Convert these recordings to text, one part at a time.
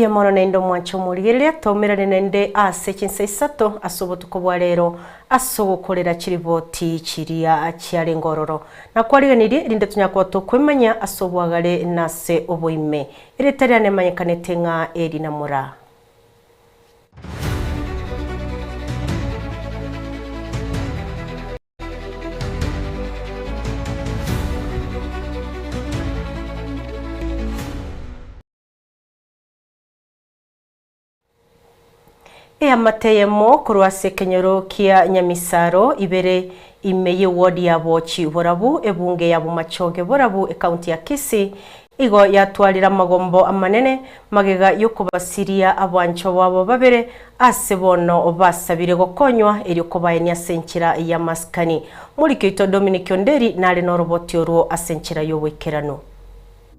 Mbuya mono naende omwanche omorigereria, toumerane naende ase chinsa isato ase obotuko bwa rero ase ogokorera chiriboti chiria chiarenge ororo. Nakwariganirie erinde tonyare koba tokwemanya ase obwagare na ase oboime. Erieta riane emanyekanete ng'a eri namura. Eamate eyemo korwa ase ekenyoro kia Nyamisaro ibere ime y'eward ya Bochi Borabu, ebunge ya Bomachoge Borabu, ekaunti ya Kisii, igo yatwarire amagombo amanene magega y'okobasiria abanchwa babo babere ase bono basabire gokonywa erio kobaenia ase enchera y'amasikani. Moriki oito Dominic Onderi nare noroboti orwo ase enchera y'oboikeranu.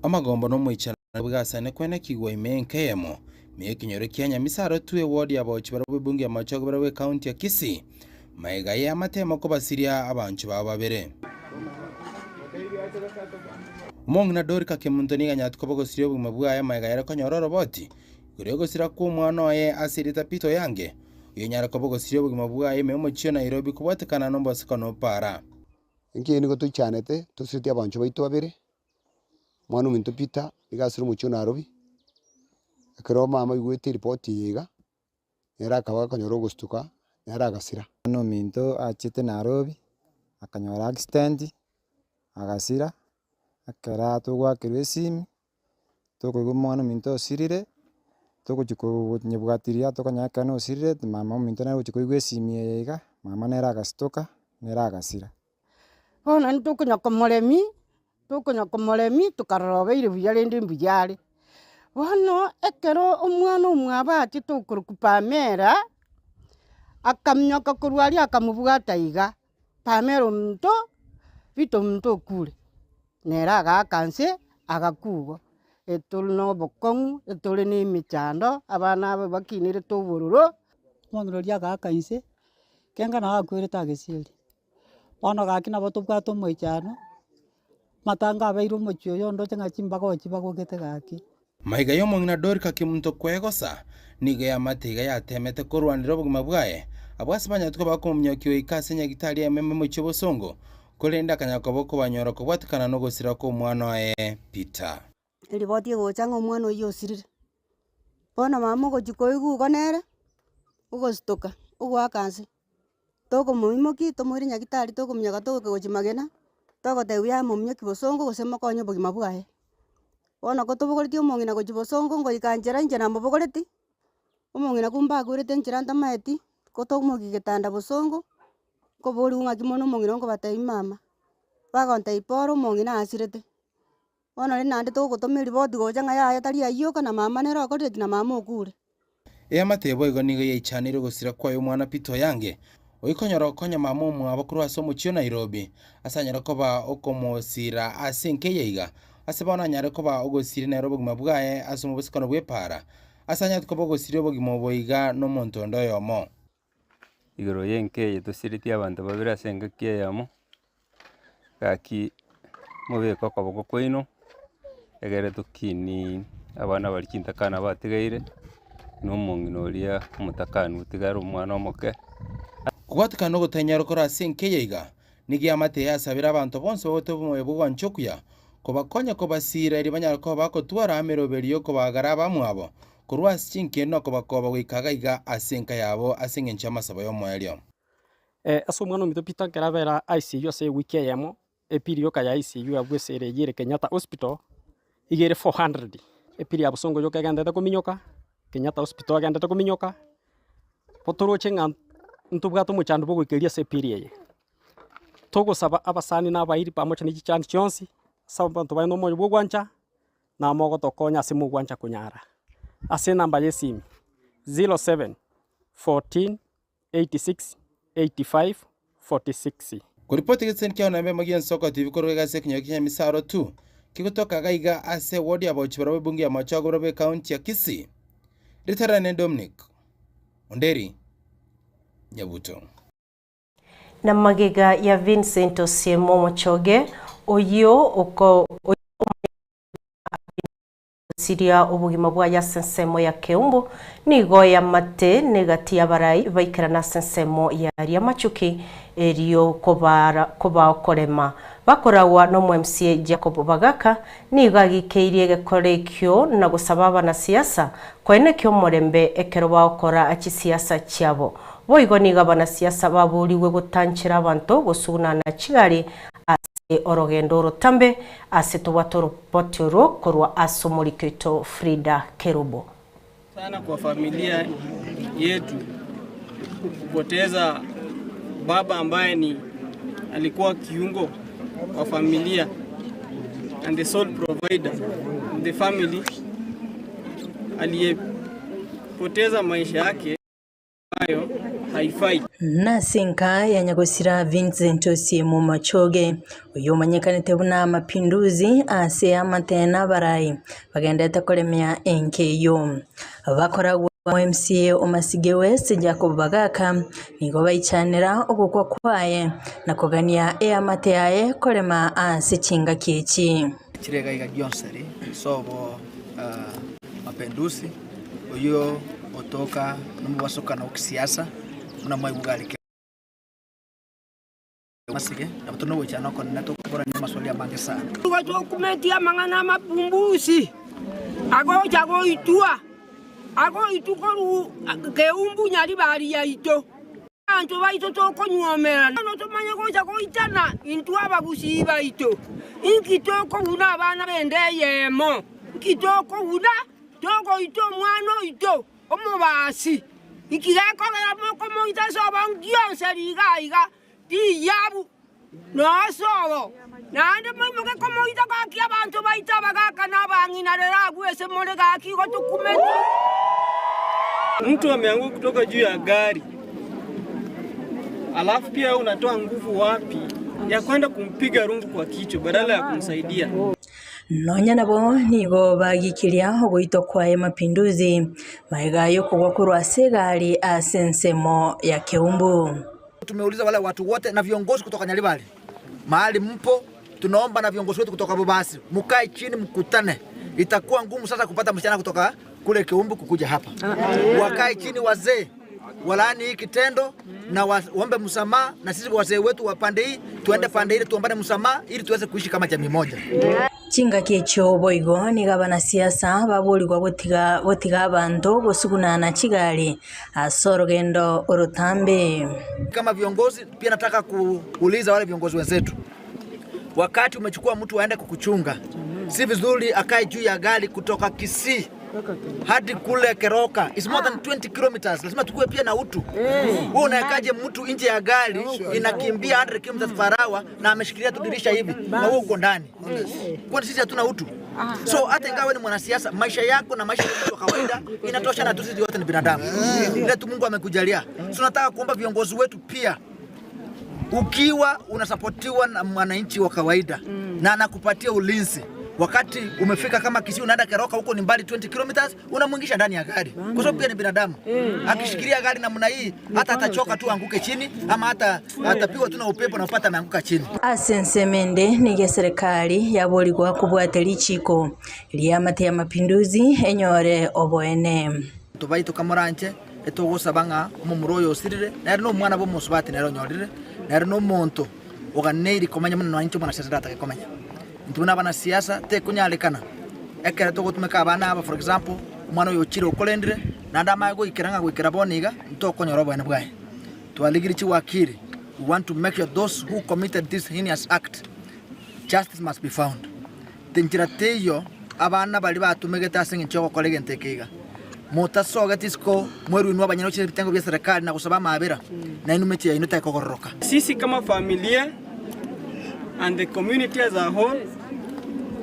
Amagombo nomoichano bw'egasani kwenekigwa ime enka eyemo, ime y'ekenyoro kia Nyamisaro 2 eward ya Baochi barabwo ebunge ya Machoge barabwo ecounty ya Kisii, magega ye amatemo kobasiria abanchwa babo babere. Omong'ina Dorika Kemunto nigo anyarete koba ogosiria obogima bwaye magega ere konyora oroboti igoro y'ogosira kw'omwana oye ase erieta Peter Oyange, oyonyare koba ogosiria obogima bwaye ime y'omochie o Nairobi kobwatekana nombosekano o para. Inki nigo toichanete tosireti abanchwa baito babere, Omwana ominto Peter nigo asire omochie o Nairobi, ekero mama aigwete eripoti eye iga, nere akaba akanyora ogostuka, nere agasira. Omwana ominto achete Nairobi, akanyora accident, agasira, ekero togoakerwa esimi, tokoigwa omwana ominto osirire, togochia konyebwatiria tokonyora ekero nosirire, mama ominto nere ogochia koigwa esimi eye iga, mama nere agastuka, nere agasira. Bono ntokonya komoremia, tokonya komoremia tokarora obeire buya rende mbuya are. Bono ekero omwana omwabo achete okorokwa Pamela, akaminyoka korwa aria akamobwata iga, Pamela ominto, Peter ominto okure, nere agaaka nse agakwa igo. Etore na obokong'u, etore na emechando, abana aba bakinerete obororo. Omong'ina oria agaaka inse, kenga nabo akwerete agesieri. Bono gaki nabo tobwate omoichano, amatanga abeire omochie oyo ondoche ng'a chimbaga oo chibagogete gaki. Maiga y'omong'ina Dorika Kemunto kwegosa, nigo eamate iga yateemete korwanera obogima bwaye, abwo ase banyarete koba bakomominyokia goika ase nyagitari eyemo emochie obosongo, korende akanyara koba okobanyora kobwatekana nogosira kw'omwana oye Peter. Eriboti egocha ng'a omwana oyio osirire. Bono mama ogochia koigwa igo nere, ogostuka, ogoaka nse, tokomoimokia tomoire nyagetari tokominyoka togoika gochia magena, togotebiwa yaya mominyoki bosongo gose mokonye obogima bwaye. Bono ko tobogoretie omong'ina gochia bosongo ngoika nchera inche namobogoretie, omong'ina kumbe akwerete nchera ntamaeti, ko tomoiki getanda bosongo, nkoboriwa ng'aki mono omong'ina nkobatebia mama, bagontebia pore omong'ina asirete. Bono rende naende togotoma eripoti gocha ng'a yaya tari ayio oka na mama nere okorire ki na mama okure. Eamate boigo nigo yaichanire ogosira kwaye omwana Peter Oyange, oikonyora gokonya mama omwabo korwa ase omochie o Nairobi, ase anyare koba okomosira ase enka eye iga, ase bono anyare koba ogosiria nere obogima bwaye ase omobosekano bw'epaara, ase anyare koba ogosiria obogima obo iga nomonto onde oyomo. Igoro y'enka eye tosiretie abanto babere ase engaki eyemo, Gaki mobeke okoboko kwaino, egere tokinie abana baria chintakana batigaire, na omong'ina oria omotakani otigare omwana omoke. Kobwatekana nogotanyora kore ase enka eye iga, nigo eamate eye yasabire abanto bonsi bagote obomoyo bw'ogwancha okuya, kobakonya kobasiira erio banyare koba bagotwara emeroberio y'okobaagara abamwabo korwa ase chinkendu na kobakoba goika iga iga ase enka yabo ase engencho y'amasabo y'omoerio. Ase omwana ominto Peter ekero abera ICU ase ewiki eyemo, epiri yoka ya ICU abwo ase ere eyio ere Kenyatta Hospital, iga ere 400. Epiri ya bosongo yoka egenderete kominyoka, Kenyatta Hospital egenderete kominyoka, bo toroche ng'a ntobwate omochando bwa ogoikeria ase epiri eye. Togosaba abasani na abairi pamoja ne chichani chionsi, ase abanto bare na omoyo bwa ogwancha, namogotokonya ase mogwancha konyara. Ase enamba ya esimi, 07 14 86 85 46. Koripoti egetiseni kiao naembe emogi y'ensoko TV korwa egasi ekenyoro kia Nyamisaro 2 kegotoka gaiga ase eward ya Bochi barabwo ebunge ya Machogu barabwo ecounty ya Kisii. Ritarane Dominic Onderi Nyabuto. Na magega ya Vincent Osiemo Omochoge oyio oko. Gosiria obogima bwaye ase ensemo ya Keumbu nigo eamate negati y'abarai baikerana ase ensemo ya Riamachuki erio kobao korema. Bakoragwa nomo-MCA Jacob Bagaka nigo agikeirie egekora ekio na gosaba abanasiasa koenekia omorembe ekero bagokora chisiasa chiabo. Boigo nigo abanasiasa baborigwe gotanchera abanto gosugunana chigari ase orogendo orotambe ase tobwate oroboti orwo korwa ase omoriki oito Frida Kerubo. Sana kwa familia yetu kupoteza baba ambaye ni alikuwa kiungo wa familia and the sole provider of the family aliyepoteza maisha yake ambayo haifai. Nase enka ya nyagosira Vincent Osiemo Machoge, oyio omanyekanete buna Mapinduzi ase amate na abarai bagendete koremia enka eyio. Bakoragwa MCA o Masige West Jacob Bagaka nigo baichanera ogokwa kwaye na kogania eamate yaye korema ase chingaki echi. Chire iga iga gionseri sobo Mapendusi oyio otoka nomobasokano o kisiasa buna mwaigwa gari Masige, nabo tore nogoichana okonene tokoborania amaswali amange sana. Nigo tokumetie amang'ana amapumbusi agocha goitwa, agoitwa korwa keumbu nyaribari yaito. Abanto baito tokonyuomerana, bono tomanye gocha goitana intwe abagusii baito. Inki tokobuna abana b'enda eyemo? Inki tokobuna togoita omwana oito omobasi? Inki gekogera mokomoita ase obongi gionsi riga aiga riyabu nosobo? Naende moimoke komoita gaki abanto baito abagaaka na abang'ina rero agwo ase more gaki igo tokumeti. Mtu ameanguka kutoka juu ya gari, alafu pia wewe unatoa nguvu wapi ya kwenda kumpiga rungu kwa kichwa badala ya kumsaidia? Nonya nabo nigo bagikiria ogoitwa kwaye Mapinduzi, magega y'okogwa korwa ase egari ase ensemo ya Keumbu. Tumeuliza wale watu wote na viongozi kutoka Nyaribari mahali mpo, tunaomba na viongozi wetu kutoka Bobasi mukae chini mkutane. Itakuwa ngumu sasa kupata msichana kutoka kule Keumbu kukuja hapa. Wakae chini wazee walaani hii kitendo na waombe msamaha, na sisi wazee wetu wa pande hii tuende pande ile tuombane msamaha ili tuweze kuishi kama jamii moja. Chingaki echio boigo nigo abanasiasa baborigwa gotiga gotiga abanto gosugunana chigari ase orogendo orotambe. Kama viongozi pia nataka kuuliza wale viongozi wenzetu, wakati umechukua mtu aende kukuchunga, si vizuri akae juu ya gari kutoka Kisii hadi kule Keroka. It's more than 20 kilometers. Lazima tukue pia na utu. Wewe unawekaje mtu nje ya gari inakimbia 100 kilometers per hour na ameshikilia tu dirisha hivi na wewe uko ndani? Kwani sisi hatuna utu? So hata ingawa ni mwanasiasa, maisha yako na maisha ya mtu wa kawaida inatosha, na sisi wote ni binadamu, ile tu Mungu amekujalia. So nataka kuomba viongozi wetu pia, ukiwa unasapotiwa na mwananchi wa kawaida na anakupatia ulinzi wakati umefika kama Kisii unaenda Keroka huko ni mbali 20 kilometers, unamwingisha ndani ya gari kwa sababu pia ni binadamu. Akishikilia gari namna hii hata atachoka tu anguke chini, ama hata atapigwa tu na upepo na upata ameanguka chini. Ase ensemo ende nigo eserekari yaborigwa kobwate richiko ri'amate ya mapinduzi enyore oboene. Tobaito kamoranche, etogosaba ng'a omomura oyo osirire, nere nomwana bw'omosubati nere onyorire, nere nomonto oganeiri komenya buna nonya inche omwanasiasa ndatake komenya. Intwe buna abanasiasa tekonyarekana ekero togotumeka abana aba for example, omwana oyo ochire okorendire, naende amanye goikera ng'a goikera bono iga, ntokonyora oboene bwaye. Twarigire chiwakiri, we want to make sure those who committed this heinous act, justice must be found. Enchera teiyo abana baria batumegete ase engencho y'ogokora egento eke iga. Motasogeti isiko mwerue inwe abanyene gochia ebitengo bia serikali na gosaba amaabera, na inwe mechie yaino tekogororoka. Sisi kama familia and the community as a whole,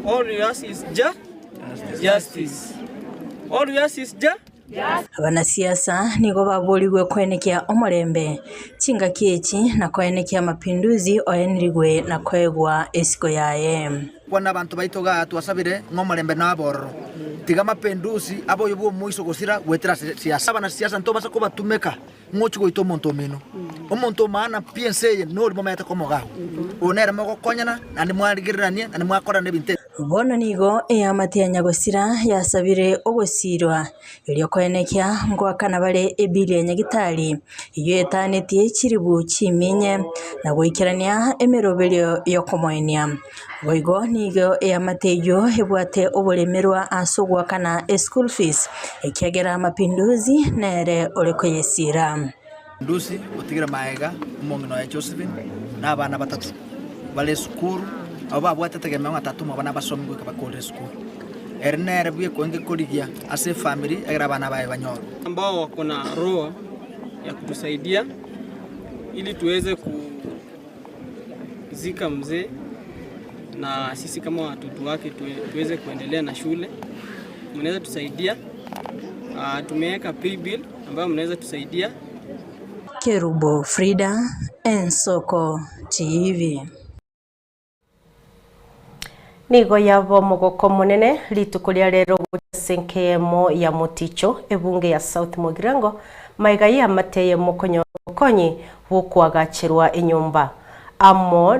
all we ask is ju justice. All we ask is ju Abanasiasa nigo baborigwe koenekia omorembe chingaki echi na koenekia mapinduzi oenirigwe na koegwa esiko yaye. Kwana abanto baito igaa twasabire ng'a omorembe nabe ororo. Tiga mapinduzi abe oyo bw'omoiso gosira goetera ase siasa. Abanasiasa ntobasa kobatumeka ng'a ochie goita omonto omino. Omonto omaana pi ense eye nori momanyete komoga agwo. Oyo nere mogokonyana naende mwarigereranie naende mwakorana ebinto ebi. Bono nigo eamate ya nyagosira yasabire ogosiirwa, erio koenekia ngoakana bare ebili ya nyagitari eyio etanetie chiribu chiminye, na goikerania emeroberio y'okomoenia. Boigo nigo eamate eyio ebwate oboremerwa ase ogoakana eschool fees, ekiagera Mapinduzi nere ore koyesiira. Ndusi otigire magega omong'ina oye Josephine na abana batato bare esukuru, abwo babwate etegemeo ng'a tata omwabo nabasomi goika bakorire esukuru. Ere nere bw'ekoenge korigia ase efamiri egere abana baye banyore. Ambao wako na roho ya kutusaidia ili tuweze kuzika mzee na sisi kama watoto wake tuweze kuendelea na shule. Mnaweza tusaidia, tumeweka paybill ambayo mnaweza tusaidia. Kerubo Frida, Ensoko TV. Nigo yaba omogoko omonene rituko ria rero gocha ase enkeemo ya Moticho, ebunge ya South Mugirango, magega y'eamate eyemo konyora obokonyi bw'okoagacherwa enyomba amo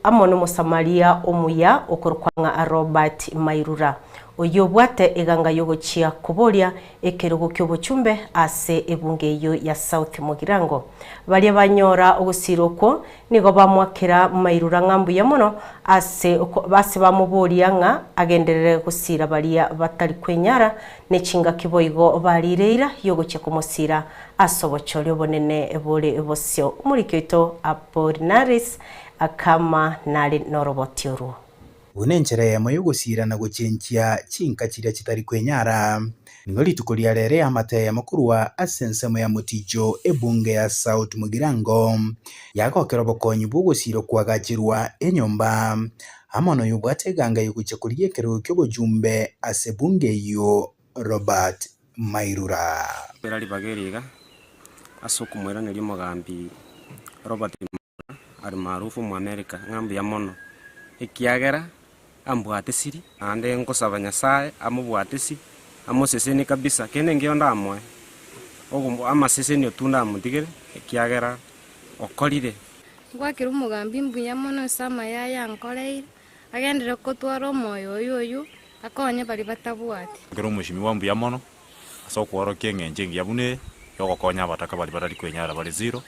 amo n'Omosamaria omuya okorokwa ng'a Robert Mairura, oyio obwate eganga y'ogochia koboria ekerogo ki'obochumbe ase ebunge eyio ya South Mugirango. Baria banyora ogosiira okwo Nigo bamoakera mairura ng'a mbuya mono ase ase bamoboria ng'a agenderere gosiira baria batari kwenyara, ne chingaki boigo bariire eira y'ogochia komosiira ase obochori obonene bore bosio. Omoriki oito Apolinaris akama nare noroboti orwo. Buna enchera eyemo y'ogosiira na gochenchia chinka chiria chitari kwenyara. Nigo rituko ria rero eamate eyemo korwa ase ensemo ya Moticho ebunge ya South Mugirango yagokera obokonyi bw'ogosiira okoagacherwa enyomba amo noyobwate eganga y'ogochia korigia ekerogo ki'obochumbe ase ebunge eyio Robert Mairura. Era ribaga eri iga ase okomoiraneria omogambi Robert Are maarufu Omoamerika, ng'a mbuya mono, ekiagera ambwatesiri. Naende nkosaba Nyasae amobwatesi, amosesenie kabisa, kende nkeiyo ndamoe, ogo amaseseni otwo ndamotigere, ekiagera okorire. Ngwakera omogambi mbuya mono ase amaya aya ankoreire, agenderere gotwara omoyo oye oyio, akonye baria batabwati. Ekero omweshimiwa mbuya mono ase okworokia eng'encho engiya buna eye, yogokonya abataka baria batari kwenyara bare zero,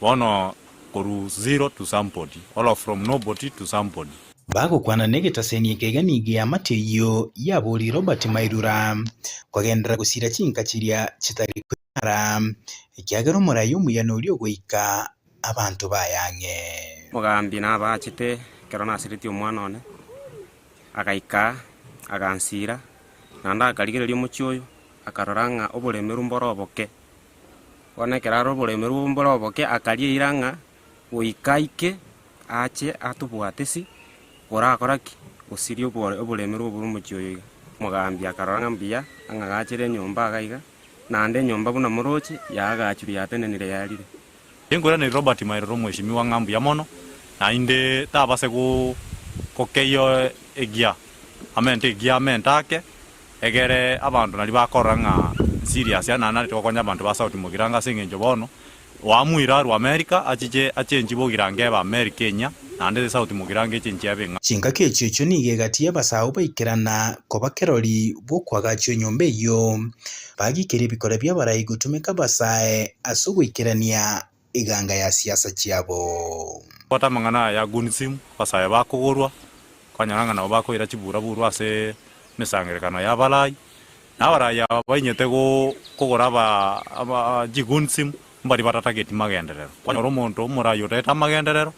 Bono korwa zero to somebody or from nobody to somebody. Bagokwana negetaseni ekeiga nigo eamate eyio yaborie Robert Mairura kogenderera gosira chinka chiria chitari kwenyara, ekiagera omorai omuya noria ogoika abanto baye ang'e. Omogambi nabaachete ekero nasiretie omwana one, agaika agansira, naende akarigereria omochie oyo, akarora ng'a oboremeru mbore oboke. Bono ekero are oboremerwa obo mbore oboke, akaria eira ng'a goika aike ache atobwatesi, orakora ki? Osirie obore oboremerwa obwo omochie oyo iga. Omogambi akarora ng'a mbuya, ang'agachere enyomba iga iga, naende enyomba buna moroche, yaagachirwe yatenenire yarire. Nkoiraneria Robert Mairero omweshimiwa ng'a mbuya mono, naende tabase go gokeyia egia amente egia amente ake, Egere abanto nario bakorora ng'a nserious yaani naende narete gokonya abanto ba South Mugirango ase eng'encho bono oamuire arwe America achiche achenchi Bogirango ebe America enyia naende South Mugirango echenchi ebe eng'ao. Chingaki echio echio nigo egati y'abasao baikerana koba kerori bw'okoagachwa enyomba eyio, bagikeria ebikora bi'abarai gotumeka abasae ase ogoikerania eganga ya siasa chiabo. Bwata amang'ana aya ya Gunsim, abasae bakogorwa, kwanyora ng'a nabo bakoira chiburaburu ase emesangererekano y'abarai, na abarai aba bainyete kogora aba chigunsim mbaria batatageti magenderero. Kwanyora omonto omorai otagete amagenderero,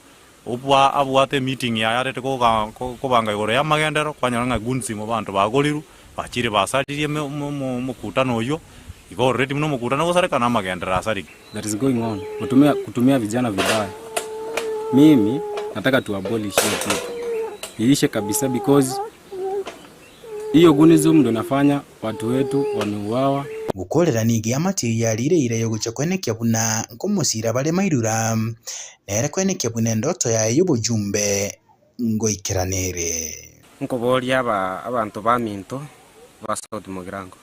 obwa abwate emeeting yaye arete kobanga igoro y'amagenderero, kwanyora ng'a gunsim abanto bagorirwe, bachire basaririe omokutano oyio, igo already buna omokutano ogosareka na amagenderero asarigwe. That is going on kutumia, kutumia vijana vibaya. Mimi nataka tu abolish hiyo kitu iishe kabisa because hiyo gunism ndio inafanya watu wetu wameuawa. Gokorera nigo eamate eyio yarire eira y'ogochia koenekia buna nkomosiira bare mairura, nere koenekia buna endoto yaye y'obojumbe ngoikerana ere. Nkoboria aba abanto baminto ba South Mugirango,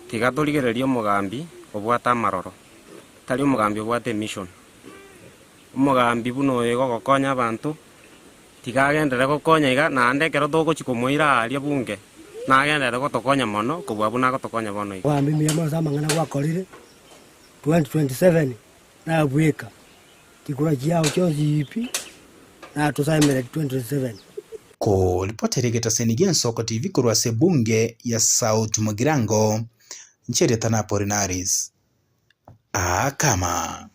tiga torigererie omogambi obwate amaroro, tari omogambi obwate emission. Omogambi buna oyo iga ogokonya abanto. Tiga agenderere gokonya iga, naende ekero togochia komoira aaria bunge, nagenderere gotokonya mono kobua buna agotokonya bono iga. Ogambe mbuya mono ase amang'ana gwakorire, 2027 nabweka chikura chiao chionsi pi, natosaemera 2027. Koripotera egetaseni gi'Ensoko TV korwa ase ebunge ya South Mugirango, inche erieta na Apolinaris Akama.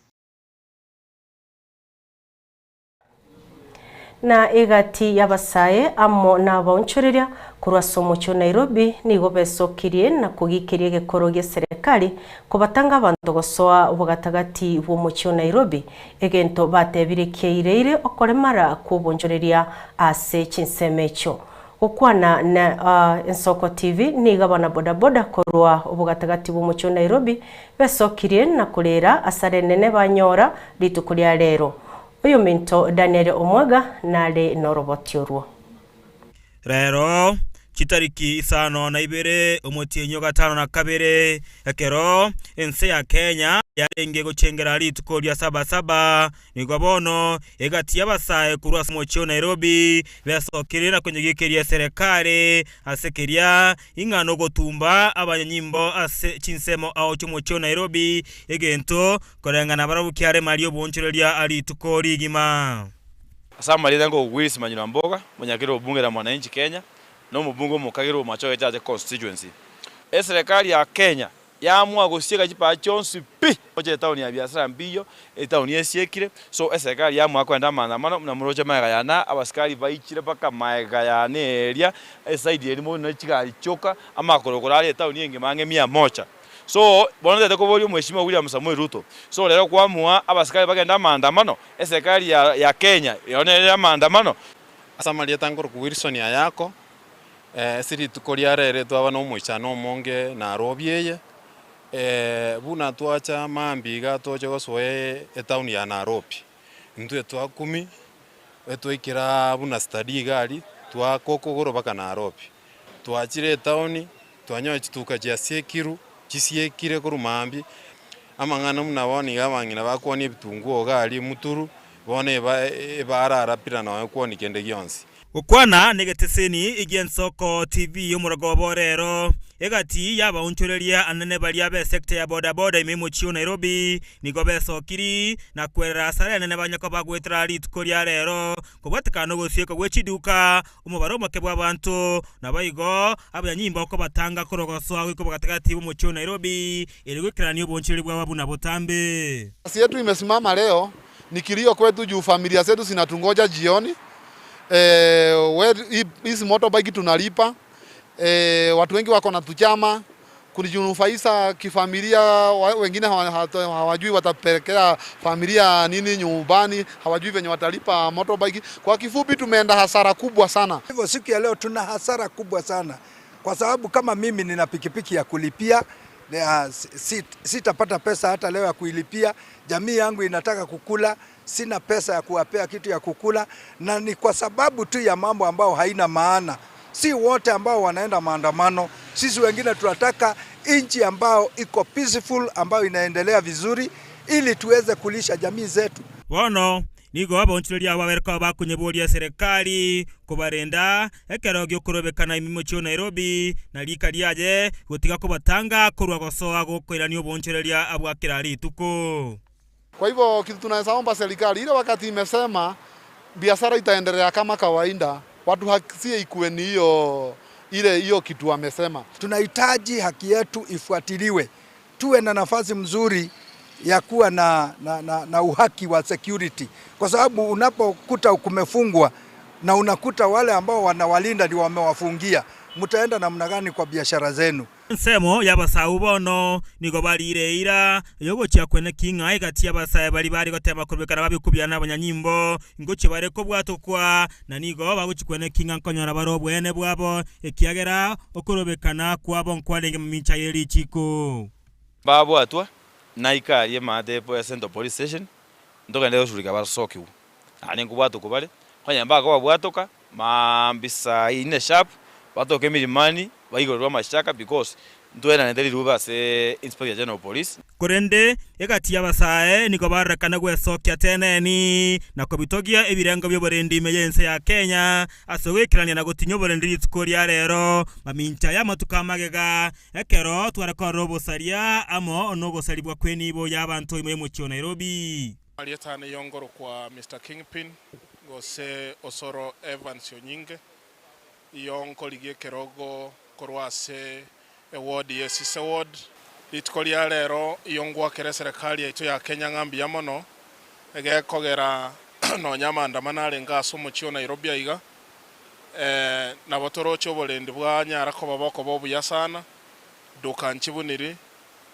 Na egati y'abasae amo nabaonchoreria korwa ase omochie o Nairobi nigo besokirie na kogikeria egekoro gi'eserekari kobatanga abanto gosoa bogatagati bw'omochie o Nairobi, egento batebire kiaireire okoremara kw'obonchoreria ase chinsemo echio. Gokwana na Ensoko TV nigo abanabodaboda korwa obogatagati bw'omochie o Nairobi besokirie na korera asare enene banyora rituko ria rero. Oyominto Daniel Omwaga nare noroboti orwo. Rero, chitariki isano na ibere omotienyi o gatano na kabere, ekero ense ya Kenya yarenge gochengera rituko ria Saba-Saba, nigo bono egati y'abasae korwa ase omochie o Nairobi besokire na konyegikeria eserekari ase keria ing'a nogotumba abanyanyimbo ase chinsemo ao chi'omochie o Nairobi egento Koreng'ana barabwo kiaremaria oboonchoreria rituko rigima. Ase amarieta nkogwisia Manyura Mboga, omonyakeri obunge la Mwananchi Kenya, na omobunge omokagera o Machoge Chache Constituency. Eserekari ya Kenya yaamua gosieka chipaa chionsi pi gocha etaoni ya biasara mbiyo, etaoni esiekire, so eserekari yaamua kwenda amaandamano buna moroche magega yane aa, abasikari baichire mpaka magega yane eria, eside eria mono chigari chioka, amakorokoro are etaoni engima ang'e mia moja. So, bono ntagete koboria Omweshimiwa William Samoei Ruto, so rero kwamua abasikari bagende amaandamano, eserikari ya ya Kenya ero nere amaandamano. Ase amarieta nkorokwa Wilson Ayako, ase rituko ria rero twaba na omoichano omonge Nairobi eye, buna twacha mambia iga toche gosoa etown ya Nairobi, intwe twakumi, twaikera buna study iga aria, twaaka okogoro mpaka Nairobi. Twachire etaoni, twanyora chituka chiasiekirwe, chisiekire korwa mambia, amang'ana buna bono iga abang'ina bakwonia ebitunguo iga aria muturu, bono eba ebararapira nonya kwonia kende gionsi. Gokwana negeteseni gi'Ensoko TV omorogoba o rero, egati y'abaonchoreria anene baria b'esecta ya bodaboda ime y'omochie o Nairobi nigo besokiri na kwerera asara enene banya koba goetera rituko ria rero kobwatekana nogosiekwa gwe chiduka, omobaro omoke bw'abanto, naboigo abanyanyimbo kobatanga korwa gosoa goika obogatagati bw'omochie o Nairobi erio goikerania obonchoreri bwabo buna botambe. Kazi yetu imesimama leo ni kilio kwetu juu familia zetu zinatungoja jioni. Hizi motorbike tunalipa. Watu wengi wako na tuchama kujinufaisha kifamilia, wengine hawajui watapelekea familia nini nyumbani, hawajui venye watalipa motorbike. Kwa kifupi, tumeenda hasara kubwa sana. Hivyo siku ya leo tuna hasara kubwa sana, kwa sababu kama mimi nina pikipiki ya kulipia sitapata pesa hata leo ya kuilipia. Jamii yangu inataka kukula, sina pesa ya kuwapea kitu ya kukula, na ni kwa sababu tu ya mambo ambayo haina maana. Si wote ambao wanaenda maandamano, sisi wengine tunataka nchi ambayo iko peaceful, ambayo inaendelea vizuri, ili tuweze kulisha jamii zetu. Bono nigo abaonchoreria abo babere koba bakonyeboria eserekari kobarenda ekero gi'okorobekana ime mochie o Nairobi, na rika riaye gotiga kobatanga korwa gosoa gokoirania oboonchoreria bwa kera rituko. Kwa hivyo kitu tunaweza omba serikali ile wakati imesema biashara itaendelea kama kawaida, watu hakisie ikuwe ni hiyo ile hiyo kitu wamesema. Tunahitaji haki yetu ifuatiliwe, tuwe na nafasi mzuri ya kuwa na uhaki wa security, kwa sababu unapokuta kumefungwa na unakuta wale ambao wanawalinda ndio wamewafungia, mtaenda namna gani kwa biashara zenu? Ensemo y'abasau bono nigo barire eira y'ogochia kweneki ng'a egati y'abasae baria bare gotema korwekana babikubia nabanyanyimbo ngochia bare kobwatokwa, na nigo bagochia kweneki ng'a nkonyora bare oboene bwabo, ekiagera okorobekana kwabo nkwarenge mamincha ye richiko. Babwatwa, naika aria emate ya Central Police Station, ntogende gosurika basokigwe. Naende nkobwatokwa bare, onye mbakobabwatoka, maambia saa ine sharp, batoke emilimani, baigorerwe amachaka because ntweranete rirube ase Inspector General of Police. Korende egati y'abasae nigo barorekane gwesokia teneni na kobitogia ebirengo bi'oborendi ime y'ense ya Kenya ase ogoikerania na gotinyia oborendi rituko ria rero mamincha y'amatuko amagega ekero tware korora obosaria amo nogosaribwa kw'enibo y'abanto ime y'omochie o Nairobi. Marieta ane yongorokwa Mister Kingpin gose Osoro Evans Onyinge, iyonkorigia ekerogo korwa ase Eward ye Sise Ward. Rituko ria rero iyo ngwakera eserekari yaito ya Kenya ng'a mbuya mono, egekogera nonya amaandamano arenge ase omochie o Nairobi aiga, nabo toroche oborendi bwanyara koba bokoba obuya sana, duka nchibuniri,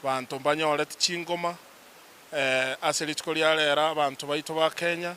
banto mbanyoreti chingoma, ase rituko ria rero abanto baito ba Kenya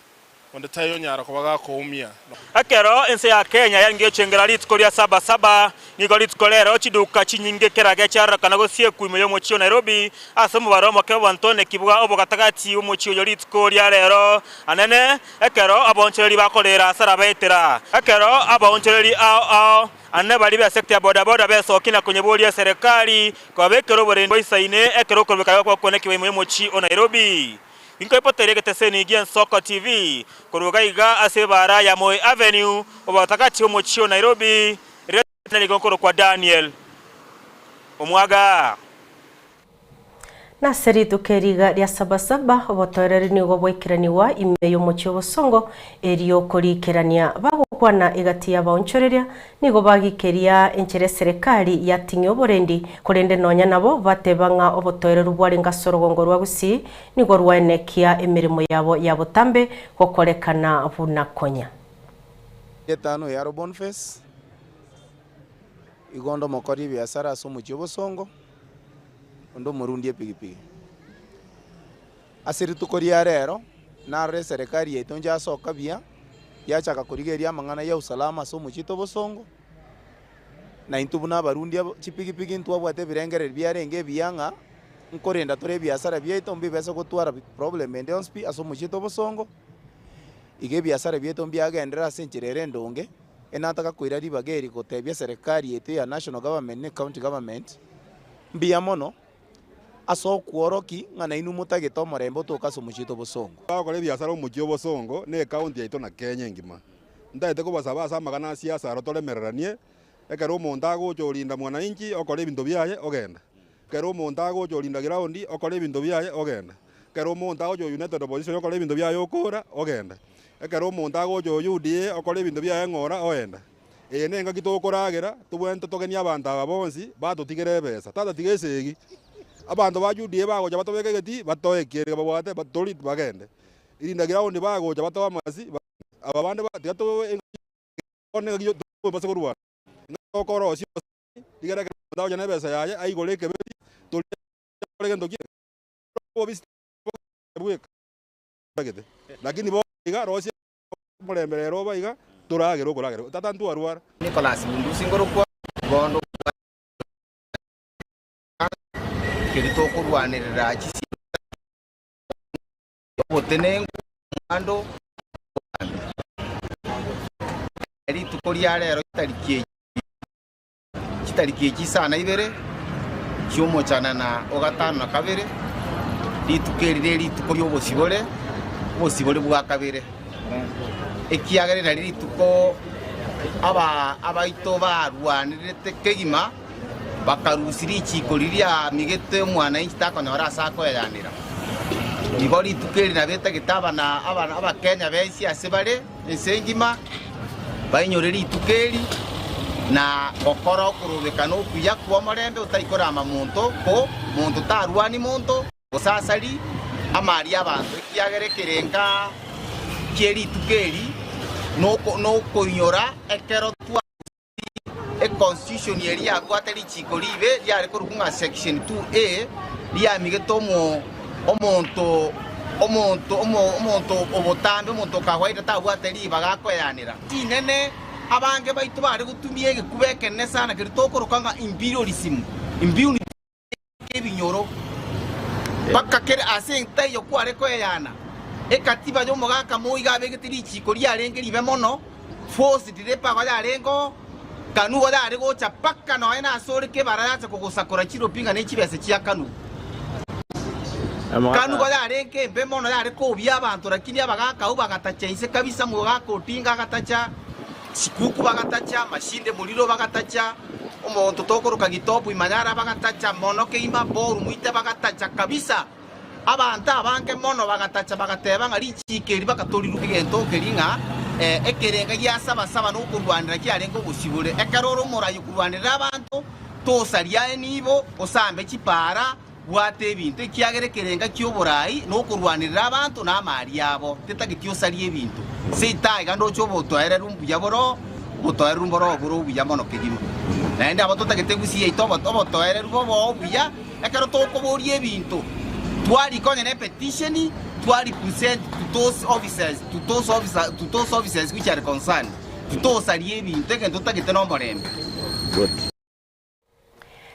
Onde taiyo onyara koba gakoumia. Ekero ense ya Kenya yarenge gochengera rituko ria Saba Saba, nigo rituko rero chiduka chinyinge kerage chiarorekana gosiekwa ime y'omochie o Nairobi ase omobaro omoke bw'abanto bwa obogatagati bw'omochie oyo rituko ria rero anene ekero abaonchoreri bakorera asara baetera ekero abaonchoreri ao ao anene baria b'esecta ya boda boda besokia na konyeboria eserekari kobabekera oborendi boisaine ekero okorobekana gokwanekigwa ime y'omochie o Nairobi. Inkoipoteria egeteseni gi'Ensoko TV korwa iga iga ase ebaara ya Moi Avenue, obogatagati bw'omochie o Nairobi, riria nigo nkorokwa Daniel Omwaga. Nase rituko eri iga ria Sabasaba, obotoereru nigo bwaikeranigwa ime y'omochie obosongo, erio korikerania bagokwana egati y'abaonchoreria Nigo bagikeria enchera eserekari yating'ia oborendi, korende nonya nabo bateba ng'a obotoereru bwarenge ase orogongo rwa Gusii nigo rwaenekia emeremo yabo ya botambe gokorekana buna konya. Etano ya Aro Boniface, igo onde omokori ebiasara ase omochie obosongo, onde omorundi epigipigi. Ase rituko ria rero, narore eserekari yaito inche asoka buya, yachaka korigereria amang'ana ya usalama ase omochie oito obosongo, na intwe buna abarundi abo chipigipigi ntwabwate ebirengererio biarenge ebiya ng'a nkorenda tore ebiasara biaito mbibese gotwara problem ende yonsi pi ase omochie oito obosongo, iga ebiasara biaito mbiagenderere ase enchera ere endonge, enataka koira ribaga eri gotebia eserekari yaito ya national government na ecounty government, mbuya mono. Ase okworokia ng'a nainwe motagete omorembe otoke ase omochie oito obosongo. Bagokora ebiasara omochie obosongo na ecounty yaito na Kenya engima. Ntagete kobasaba ase amagana a siasa aro toremereranie, ekero omonto agocha orinda mwananchi okora ebinto biaye ogenda. Ekero omonto agocha orinda ground okora ebinto biaye ogenda. Ekero omonto agocha o United Opposition okora ebinto biaye okora ogenda. Ekero omonto agocha o UDA okora ebinto biaye ng'ora oenda. Eye nengaki tokoragera, tobwenerete togenie abanto aba bonsi batotigere ebesa. Tata tiga esegi. Abanto ba UDA bagocha batobeke egetii, batoe ekieni babwate batori bagende. Rinda ground bagocha batoe amasi bagende. Aba bande ba tiga tobe bono engaki tobase korwana. Engaki tokorosia rigere ekero omonto agocha na ebesa yaye aigore ekebeti torie akore gento ki? Obobisi bweka totagete. Lakini bono iga rosia. Omorembe rero obe iga, toragere okoragera. Tata ntwarwara. Nicholas Bundusi nkorokwa bondo keri tokorwanerera chisiasa obotenenku omwando rituko ria rero chitariki echi chitariki echi isano ibere chi'omochanana o gatano na kabere, rituko eri nerituko ri'obosibore, obosibore bwa kabere, ekiagera nari rituko aba abaito barwanerete kegima, bakarusia richiiko riria riamigete omwananchi takonyora ase akoeyanera. Igo rituko eri nabo etagete abana abana abakenya bensi ase bare ense engima, Bainyore rituko eri, na gokora okorobekana okuya kw'omorembe otari korama monto, ko monto tarwani monto, gose asari amari y'abanto, ekiagera ekerenga kie rituko eri nokoinyora ekero twarusirie econstitution eria yabwate richiko ribe riare korokwa ng'a section 2A riamigete omo Omonto, omonto, omonto obotambe, omonto o kawaida tabwate ribaga akoeanera. Rinene, abange baito bare gotumia egekuba ekenene sana keria tokoroka ng'a imperialism, impunity ebinyoro, mpaka kere ase entaiyo kware koeyana. Ekatiba y'omogaka moi iga abegete richiko riarenge ribe mono, forced rape aba yarenge oo, Kanu igo yare gocha mpaka nonya nase ore kebara yacha kogosakora chiropi ng'a ne chibesa chia kanu. Kanu igo yarenge embe mono yare koubia abanto lakini abagaka abwo bagatacha inse kabisa mogaka Odinga agatacha, Sikuku bagatacha, Masinde Muliro bagatacha, omonto tokoroka Gitobu Imanyara bagatacha mono keima, Paul Mwite bagatacha kabisa. Abanto abange mono bagatacha bagateba ng'a richiiko eri bakatoriruka egento keria ng'a ekerenga gia saba-saba nokorwanera kiarenge obosibore. Ekero ore omorai okorwanerera abanto, tosaria enibo, osambe chipaara, bwata ebinto, ekiagera ekerenga ki'oborai nokorwanerera abanto na amari abo, tetageti osarie ebinto. Seita iga ndoche obotoereru mbuya boro, obotoereru mboro bore obuya mono kegima. Naende abo totagete gusii yaito obotoereru bobe obuya. Ekero tokoboria ebinto, twarika onye ne petition, twa represent to those offices, to those officer, to those offices which are concerned, titosaria ebinto, egento totagete nomorembe. Good.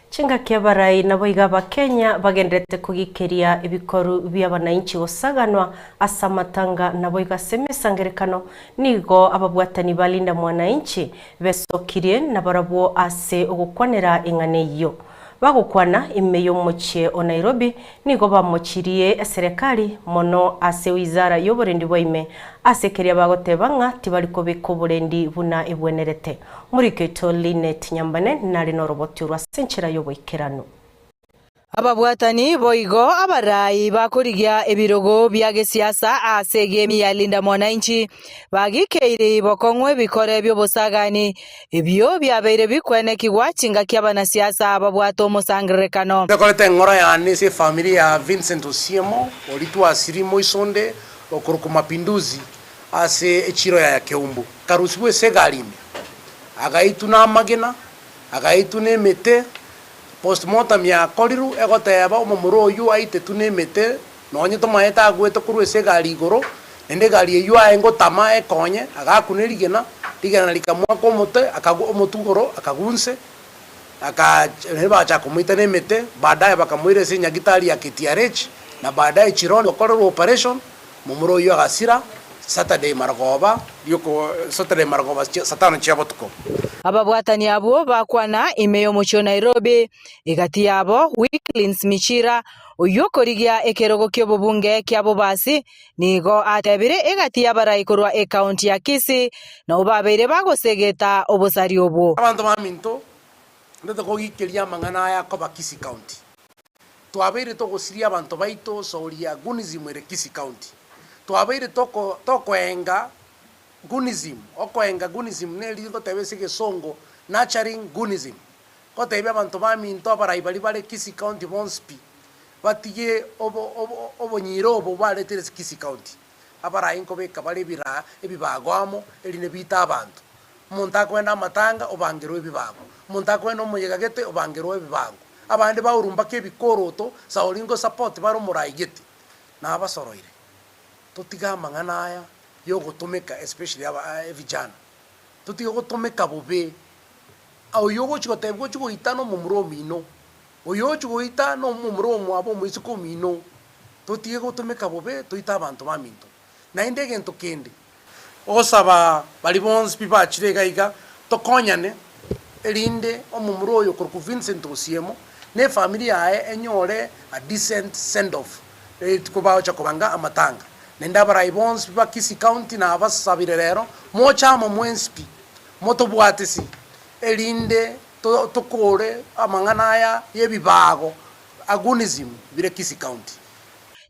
Chingaki abarai naboigo Abakenya bagendererete kogikeria ebikoru bi'abanainchi gosaganwa ase amatanga naboigo ase emesangerekano, nigo ababwatani ba Linda Mwananchi besokirie nabarabwo ase ogokwanera eng'ana eyio. Bagokwana ime y'omochie o Nairobi nigo bamochirie eserekari mono ase wizara y'oborendi bwa ime ase keria bagoteba ng'a tibari kobeka oborendi buna ebwenerete. Omoriki oito Linet Nyambane nare noroboti orwo ase enchera y'oboikeranu. Ababwatani boigo abarai bakorigia ebirogo bia gesiasa ase egemi ya Linda Mwananchi Bagikeiri bokong'u ebikore bi'obosagani, ebio biabeire bikwenekigwa chingaki abanasiasa babwate omosangererekano. Ndekorete eng'ora yane ase efamiri ya Vincent Osiemo, oria twasirie moisonde okorokwa Mapinduzi ase echiro ya Keumbu. Akarusigwa ase egari ime, agaitwa namagena, agaitwa nemete, postmortem yakorirwe egoteba omomura oyio aitetwe nemete Nonye tomaete agwete korwa ase egari igoro, naende egari eyio aye ngotama ekonye, agakuna erigena, rigena rikamoaka omote, akagwa omotwe igoro, akagwa inse, aka naende bagachaka komoita nemete, baadaye bakamoira ase enyagitari ya KTRH, na baadaye Chironi gokorerwa operation, momura oyio agasira Saturday marogoba rioko Saturday marogoba saa tano chia botuko. Ababwatani abwo bakwana ime y'omochie o Nairobi, egati yabo Wicklins Michira, Oyio okorigia ekerogo ki'obobunge kia Bobasi nigo atebire egati y'abarai korwa ekaunti ya Kisii nabwo babeire bagosegeta obosari obwo. Abanto baminto, ntete kogikeria amang'ana aya akoba Kisii County. Twabeire togosiria abanto baito soria Gunism ere Kisii County. Twabeire toko tokoenga Gunism, okoenga Gunism neri ngoteba ase egesongo nurturing Gunism. Gotebia abanto baminto abarai baria bare Kisii County bonsi pi, batige obonyira obo baretire ase Kisii County. Abarai nkobeka bare ebiraa ebibago amo erinde biite abanto. Omonto akoenda amatanga obangerwe ebibago, omonto akoenda omoyega gete obangerwe ebibago. Abande baurwa mpaka ebikoroto sauri ngo support bare omorai gete. Nabasoroire, totige amang'ana aya yogotomeka especially aba vijana, totige gotomeka bobe. Oyio ogochia gotebia gochia goita nomomura omino, oyo ogochia goita nomomura omwabo omoiseke omino, totige gotomeka bobe toite abanto baminto. Naende egento kende, ogosaba baria bonsi pi bachire iga iga tokonyane, erinde omomura oyo okorokwa Vincent Osiemo na efamiri yaye enyore a decent send off rituko bagocha kobanga amatanga. Naende abarai bonsi pi ba Kisii County nabasabire rero, moche amo mwensi pi. Motobwatisi, erinde tokoore amang'ana aya y'ebibago, agonism, bire Kisii County.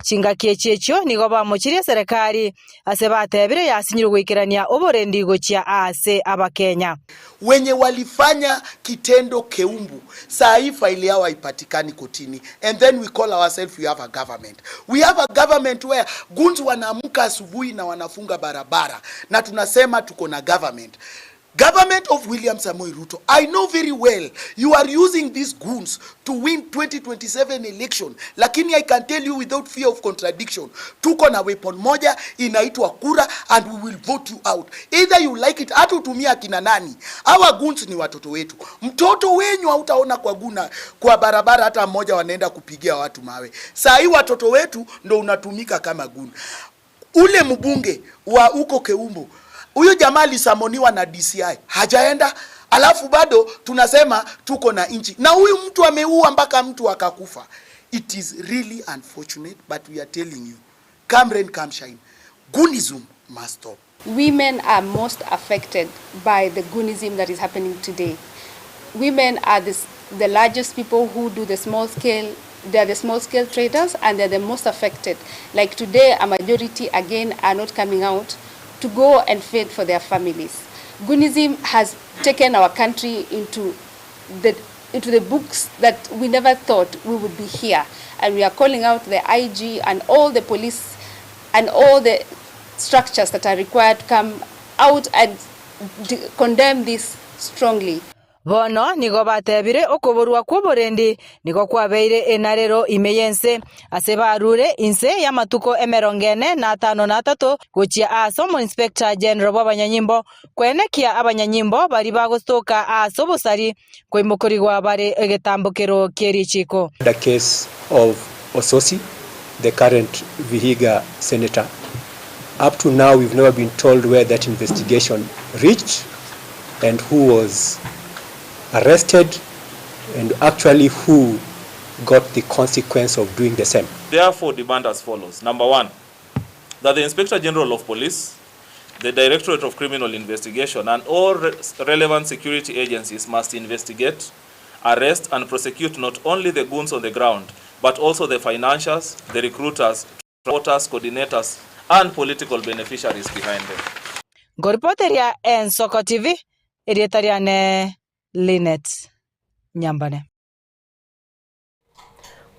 Chingaki echi echio nigo bamochirie eserekari ase batebire yasinyirwe goikerania oborendi gochia aase Abakenya. Wenye walifanya kitendo keumbu saa hii faili yao haipatikani kotini and then we call ourselves we have a government. We have a government where goons wanaamka asubuhi na wanafunga barabara na tunasema tuko na government. Government of William Samoei Ruto, I know very well you are using these goons to win 2027 election, lakini I can tell you without fear of contradiction, tuko na weapon moja inaitwa kura and we will vote you out either you like it, hata utumie akina nani. Hawa goons ni watoto wetu. Mtoto wenyu hautaona kwa guna kwa barabara hata mmoja wanaenda kupigia watu mawe. Saa hii watoto wetu ndo unatumika kama goon. Ule mbunge wa huko Keumbu, huyo jamaa alisamoniwa na DCI, hajaenda. Alafu bado tunasema tuko na nchi, na huyu mtu ameua mpaka mtu akakufa. It is really unfortunate but we are telling you come rain come shine goonism must stop. Women are most affected by the goonism that is happening today. Women are the, the largest people who do the small scale, they are the small scale traders and they're the most affected. Like today, a majority again are not coming out to go and fend for their families. Goonism has taken our country into the into the books that we never thought we would be here. And we are calling out the IG and all the police and all the structures that are required to come out and condemn this strongly. Bono nigo batebire okoborwa kw'oborendi nigo kwabeire enarero ime y'ense, ase barure inse y'amatuko emerongo ene na atano na atato gochia aase omoinspector general bw'abanyanyimbo koenekia abanyanyimbo baria bagostoka aase obosari koimokerigwa bare egetambokero kie richiiko. The case of Osotsi, the current Vihiga senator. Up to now we've never been told where that investigation reached and who was arrested and actually who got the consequence of doing the same. Therefore demand as follows. Number one, that the Inspector General of Police, the Directorate of Criminal Investigation and all relevant security agencies must investigate, arrest and prosecute not only the goons on the ground, but also the financiers, the recruiters, transporters, coordinators and political beneficiaries behind them. Nkoripoteria Ensoko TV, erieta riane Linet Nyambane.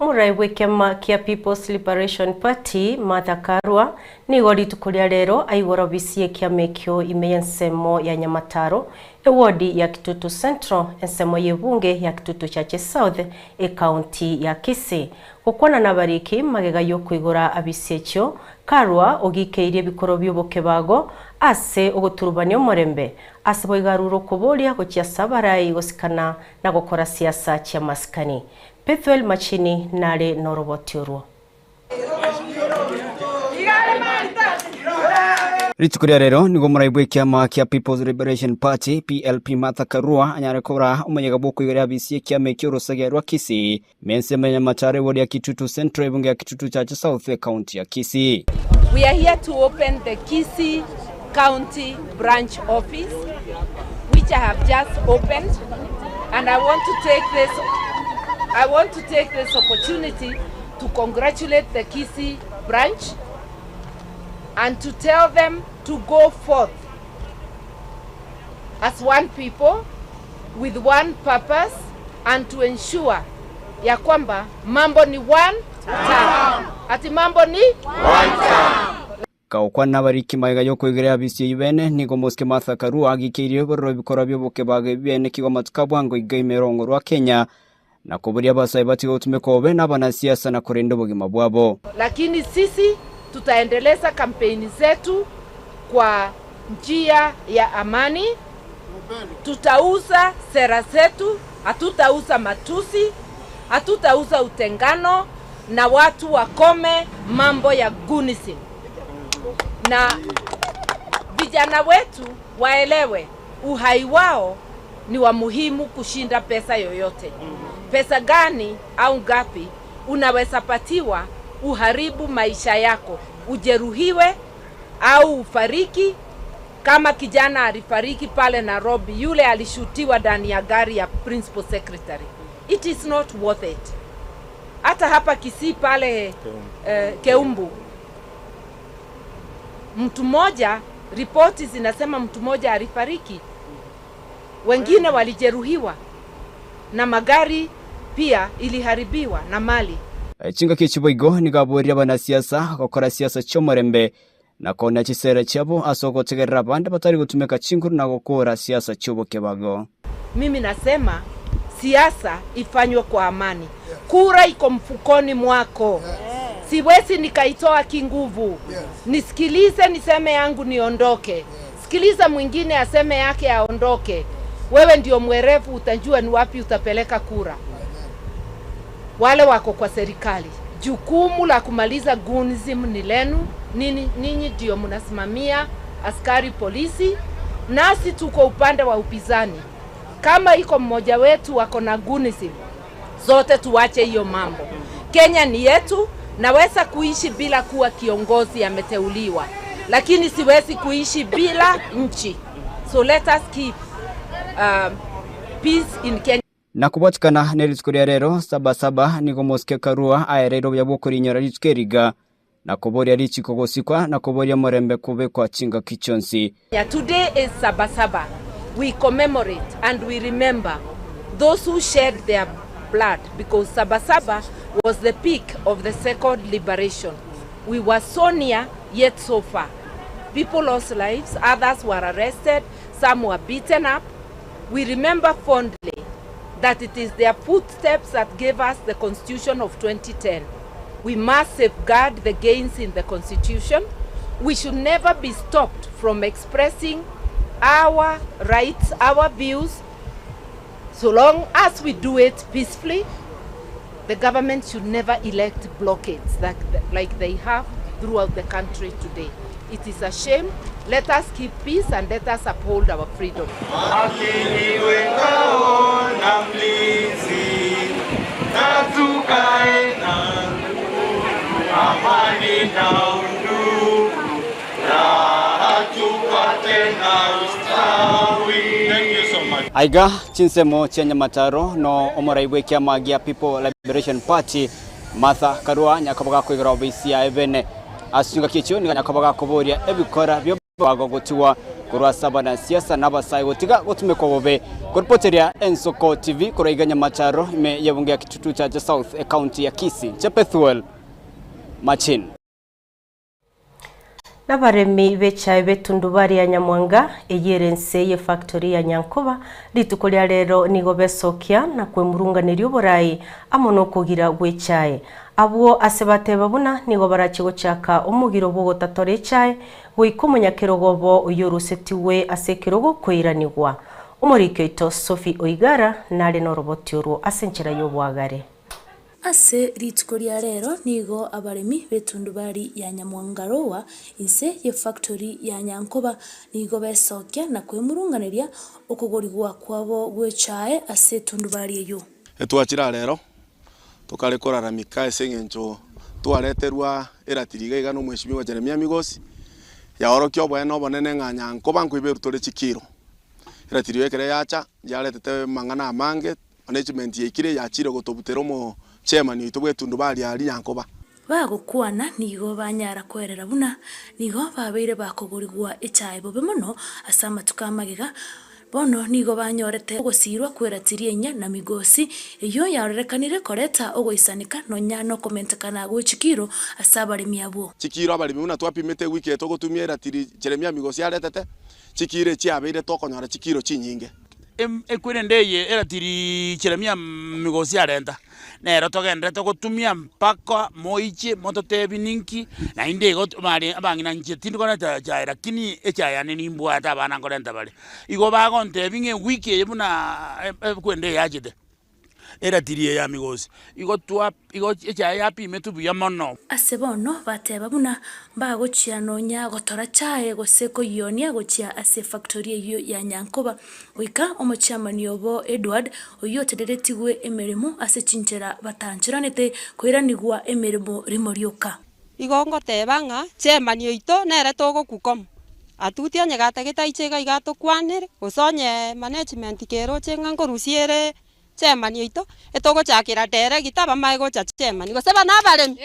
Omorai bw'ekiama kia People's Liberation Party, Martha Karua, nigo rituko ria rero aigora obisi y'ekiama ekio ime y'ensemo ya Nyamataro, ewodi ya Kitutu Central, ensemo y'ebunge ya Kitutu Chache South, ekaunti ya Kisii. Gokwana nabariki magega y'okoigora abisi echio, Karua ogikeirie ebikoro bi'obokebago ase ogoturubania omorembe ase boigo arure okoboria gochia ase abarai gosikana na gokora siasa chi'amasikani. Bethuel Machini nare noroboti orwo. Rituko ria rero nigo omorai bw'ekiama kia People's Liberation Party, PLP, Martha Karua anyare kora omoyega bw'okoigoria abisi y'ekiama ekio orosege rwa Kisii ime ensemo ya Nyamataro ewodi ya Kitutu Central ebunge ya Kitutu Chache South ekaunti ya Kisii. We are here to open the Kisii County Branch Office, which I have just opened, and I want to take this, I want to take this opportunity to congratulate the Kisii branch and to tell them to go forth as one people with one purpose and to ensure ya kwamba mambo ni one term. Ati mambo ni one term. Gokwana abariki magega y'okoigereria abisi eyio bene, nigo Mosike Martha Karua agikeirie bororo ebikorwa bi'obokebago ebi bene kigwa amatuko a bwango iga ime rongo rwa Kenya na koboria abasae batige gotumeka obobe na abanasiasa na korenda obogima bwabo. Lakini sisi tutaendeleza kampeni zetu kwa njia ya amani. Tutauza sera zetu, hatutauza matusi, hatutauza utengano, na watu wakome mambo ya goonism. Na vijana wetu waelewe uhai wao ni wa muhimu kushinda pesa yoyote. Pesa gani au ngapi unaweza patiwa uharibu maisha yako, ujeruhiwe au ufariki kama kijana alifariki pale Nairobi, yule alishutiwa ndani ya gari ya principal secretary. It is not worth it. Hata hapa Kisii pale Keumbu, mtu mmoja, ripoti zinasema mtu mmoja alifariki, wengine walijeruhiwa na magari pia iliharibiwa na mali. Chingaki echi boigo nigo aboria abanasiasa gokora siasa chi'omorembe na koonia chisera chiabo ase ogotegerera abande batari gotumeka chinguru na gokora siasa chi'obokebago. Mimi nasema siasa ifanywe kwa amani. Kura iko mfukoni mwako. Siwezi nikaitoa kinguvu. Nisikilize niseme yangu niondoke. Sikiliza mwingine aseme yake aondoke. Wewe ndio mwerevu, utajua ni wapi utapeleka kura. Wale wako kwa serikali, jukumu la kumaliza goonism ni lenu. Ninyi ndio mnasimamia askari polisi, nasi tuko upande wa upinzani. Kama iko mmoja wetu wako na goonism, zote tuache hiyo mambo. Kenya ni yetu, naweza kuishi bila kuwa kiongozi ameteuliwa, lakini siwezi kuishi bila nchi. So let us keep um, peace in Kenya. Na kobwatikana ne rituko ria rero Sabasaba nigo Mosike Karua aereire obuya bw'okorinyora rituko eriga, na koboria richiko gosikwa, na koboria omorembe kobekwa chingaki chionsi. Today is Sabasaba. We commemorate and we remember those who shed their blood because Sabasaba was the peak of the second liberation. We were so near yet so far. People lost lives, others were arrested, some were beaten up. We remember fondly that it is their footsteps that gave us the Constitution of 2010. We must safeguard the gains in the Constitution. We should never be stopped from expressing our rights, our views, so long as we do it peacefully. The government should never elect blockades like, like they have throughout the country today. It is a shame. Let us keep peace and let us uphold our freedom. Aiga chinsemo chia Nyamataro no omorai bw'ekiama gia People Liberation Party Martha Karua nyakoba gakoigora obisi yaye bene. Ase chingaki echio nigo nyakoba gakoboria ebikora bi'obobago gotigwa korwa ase abanasiasa na abasae gotiga gotumekwa bobe. Koripoteria Ensoko TV korwa iga Nyamataro ime y'ebunge ya Kitutu Chache South ecounty ya Kisii. Inche Bethuel Machin. Nabaremi b'echae b'etundubari ya Nyamwanga, eyio ere ense y'efactory ya Nyankoba, rituko ria rero nigo besokia na kwemurunganeria oborai amo nokogira gw'echae. Abwo ase bateba buna nigo barache gochaka omogiro bw'ogotatora echae goika omonyakerogo obo oyio orusetigwe ase ekerogo koiranigwa. Omoriki oito Sophie Oigara nare noroboti orwo ase enchera y'oboagare. Ase rituko ria rero nigo abaremi b'etundubari ya Nyamwangaroa inse y'efactory ya Nyankoba nigo besokia na kwemurunganeria okogorigwa kwabo gw'echae ase etundubari eyio. Etwachire aa rero, tokare koraramika ase eng'encho twareterwa eratiri iga iga na omweshimiwa Jeremia Migosi, yaorokia oboene obonene ng'a Nyankoba nkoiberwa tore chikiro. Eratiri eyo ekero yacha, yaretete amang'ana amange, Management yaikire yachire gotobutera omo chairman oito bw'etundubari aria Nyankoba. Bagokwana nigo banyara kwerera buna nigo babeire bakogorigwa echae bobe mono ase amatuko amagega, bono nigo banyorete ogosiirwa kw'eratiri enyia na Migosi, eyio yarorekanire koreta ogoisaneka nonya nokomentekana gwe chikiro ase abaremi abwo. Chikiro abaremi buna twapimete ewiki eye togotumia eratiri Jeremia Migosi aretete, chikiro echiabeire tokonyora chikiro chinyinge. Ekwerende eye eratiri Jeremia migosi arenta, nero togenderete gotumia mpaka moiche mototebi ninki, naende igo bare abang'ina inche tindi korenta echae lakini echae yane nimbwate abana nkorenta bare. Igo bagontebia ng'a ewiki eye buna ekwende eye yachete. Eratiri eye ya migosi igo twa igo echaye yapimetwe buya mono. Ase bono bateba buna mbagochia nonya gotora chae gose koyionia gochia ase efactory eyio ya Nyankoba goika omochiamani obo Edward oyio otereretigwe emeremo ase chinchera batancheranete koiranigwa emeremo rimo rioka. Igo ngoteba ng'a chairman oito nere togokukoma, atutie onye gatagete aiche iga iga atokwanere, gose onye management keroche ng'a nkorusia ere chairman oito, etogochakera director bamae gocha chairman, gose bana abaremi?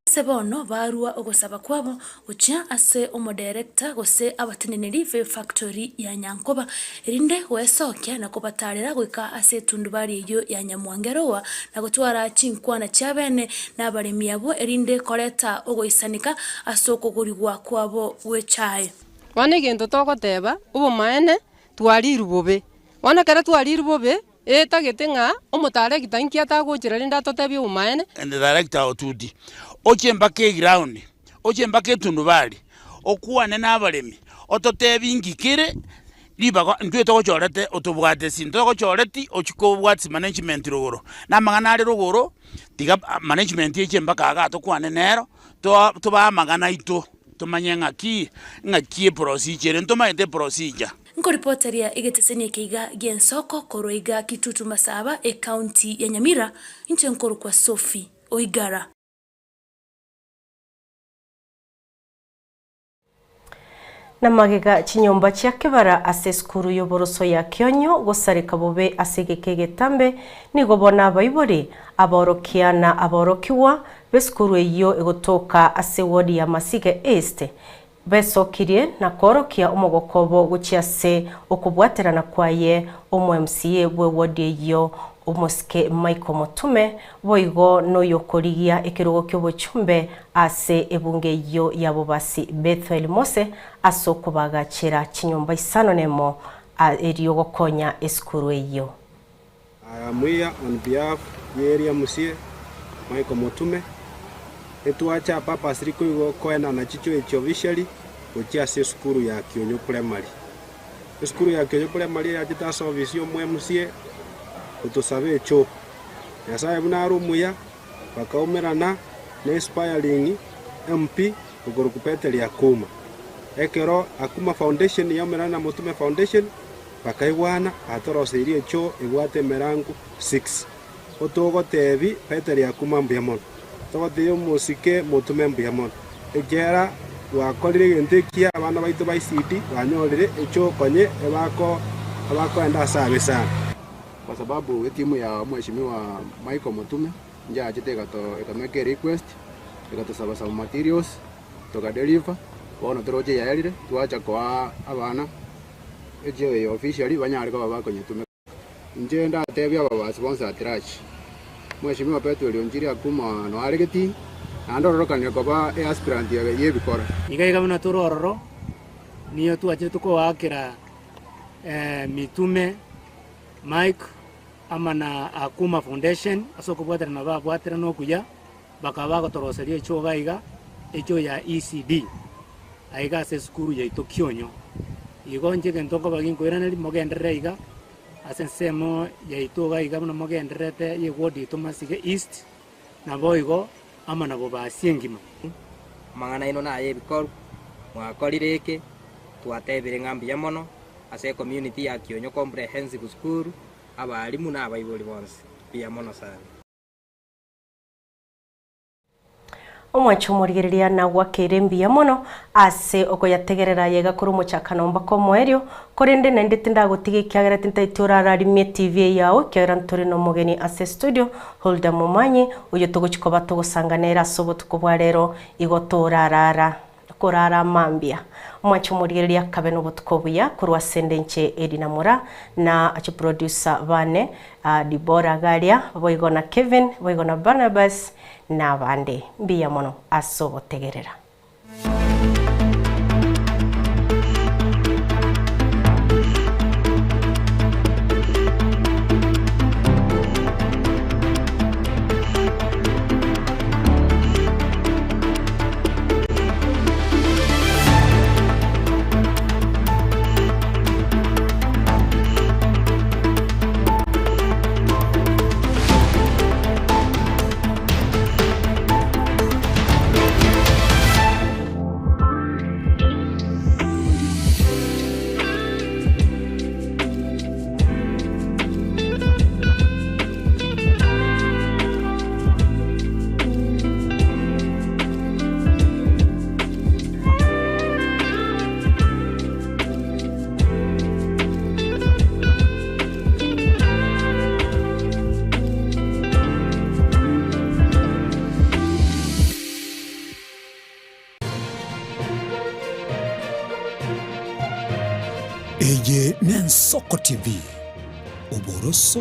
Ase bono barua ogosaba kwabo gochia ase omoderekta gose abateneneri b'efactory ya Nyankoba, erinde goesokia na kobatarera goika ase etundubari eyio ya Nyamwangeroa, na gotwara chinkwana chi'abene na abaremi abwo, erinde koreta ogoisaneka ase okogorigwa kwabo gw'echae. Bono egento togoteba, obomaene, twarirwe bobe. Bono ekero twarirwe bobe, etagete ng'a omotaregita inki atagochera rende atotebie obomaene. And the director Otuti, oche mpaka eground, oche mpaka etundubari, okwane na abaremi, ototebie inki kere ribaga intwe togochorete otobwate ase intwe togochoreti ochie kobwatisia management rogoro, na amang'ana are rogoro, tiga management eche mpaka igaa tokwane nero, toa tobae amang'ana aito, tomanye ng'aki, ng'aki eprocedure ere, ntomaete eprocedure. Nkoripoteria egeteseni eke iga gi'ensoko korwa iga Kitutu Masaba, ecounty ya Nyamira, inche nkorokwa Sophie. Oigara. Na magega chinyomba chia kebara ase esukuru y'oboroso ya Kionyo gosareka bobe ase egeka egetambe, nigo bono abaibori, abaorokia na abaorokigwa b'esukuru eyio egotoka ase ward ya Masige East besokirie na koorokia omogoko obo gochia ase okobwaterana kwaye omo MCA bw'eward eyio Omosike Michael Motume boigo noyokorigia ekerogo ki'obochumbe Ase ebunge eyio y'abobasi Bethuel Mose ase okobagachera chinyomba isano nemo erio gokonya esukuru eyio. I am here on behalf ye area MCA Michael Motume, etwacha purposely koigwa koenana chicho echi officially gochia ase esukuru ya Kionyo Primary. Esukuru ya Kionyo Primary eyachete ase office ya omo MCA gotosaba echoo. Nyasaye buna are omuya Bakaumerana na Inspiring MP okorokwa Peteri Akuma. Ekero Akuma Foundation yaumerana na Motume Foundation, bakaigwana atoroseirie echoo ebwate emerango 6. Otogotebi Peteri Akuma mbuya mono. Togotebia omosike Motume mbuya mono. Ekiagera gwakorire egento ekiya abana baito ba ICD banyorire echoo konye ebako abakoenda ase abe sana. Kwa sababu etimu ya Mheshimiwa Michael Mutume nchachete egato ekamake erequest, egatosaba some materials, tokadeliver, bono toroche yaerire, twacha koa abana echio eye officially banyare koba bakonyetumeka. Inche ndatebie ababasi bonsi at large, Mheshimiwa Petweli Onchiri Akumo noare getii, naende ororokanire koba easpirant ya ebikora. Iga iga buna tore ororo, nigo twachire tokoakera Mitume Mike ama na Akuma Foundation ase okobwaterana babwaterana okuya, bakaba bagotoroseria echogo aiga, echogo ya ECD, aiga ase esukuru yaito Kionyo. Igo inche egento nkoba ginkoiraneria mogenderere iga, ase ensemo yaito iga iga buna mogendererete ye ward yaito Masige East, naboigo amo na Bobasi engima. Amang'ana aino nay'ebikoru, mwakorire eke, twatebire ng'a mbuya mono ase ecommunity ya Kionyo Comprehensive School, abalimu na abaibori bonsi, mbuya mono sana. Omwancho omorigereria nagwakeire mbuya mono ase okoyategerera aye iga korwa omochakano mpaka omoerio, korende naende tindagotiga ekiagera tintaeti orararimie TV eye yao ekiagera ntore nomogeni ase estudio Hulda Momanyi oyio togochia koba togosanga nere ase obotuko bwa rero igo torarara korara mambia. Omwanche omorigereria kabe nobotuko obuya korwa ase ende inche Edina Moraa na chiproducer bane Deborah Garia boigo na Kevin boigo na Barnabas na abande. Mbuya mono ase ogotegerera. Eye n'Ensoko TV, oboroso.